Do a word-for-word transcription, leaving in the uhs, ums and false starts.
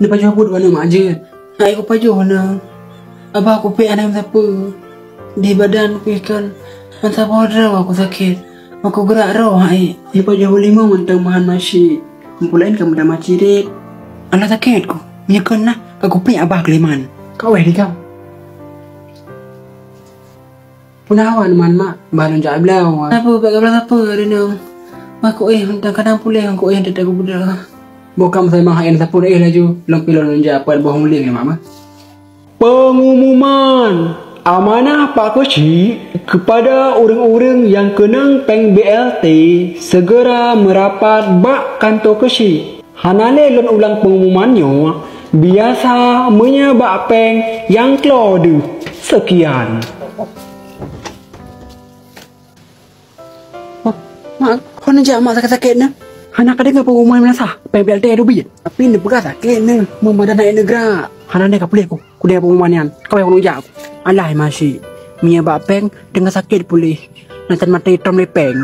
Neupajoh buet bak aneuk mak jeuet. Hai kupajoh aneuk. Abah kupék hana sapeue. Di badan pih kon ban saboh droe ku sakét. Meukugerak roh hai. Neupajoh buet limong mantong meuhan masyik. Meupeulaén ka meutamah cirét. Alah sakét ku. Meunyoe kon nah, ka kupék abah keuliman. Ka wéh di kam. Peunawan man mak, bah lôn jak bloe. Apa bak gablang apa hari ni? Mak ku eh, tang kadang puléh mak ku eh, tak ada gubra. Bukam saya mah yang sapu eh laju, lom pilon lôn jak buat boh muling ya mak mah. Pengumuman amanah Pak Keuchik kepada ureuëng-ureuëng nyang keunong péng B L T segera merapat bak kantor Keuchik. Hana lé lôn ulang pengumuman nyoe, biasa meunyoe bak péng nyang klo deuh. Sekian. Oh, mak, hana jak mak sakét-sakét na. Hana ka deungoe pengumuman meunasah, péng B L T dubiet. Tapi neupeugah sakét na, meumada naik neugrak. Hana ka puléh ku, ku deungoe pengumuman nyan. Kawai ku jak. Alah masih. Meunyoe bak péng teungoh sakét puléh. Nanti maté tom lé péng.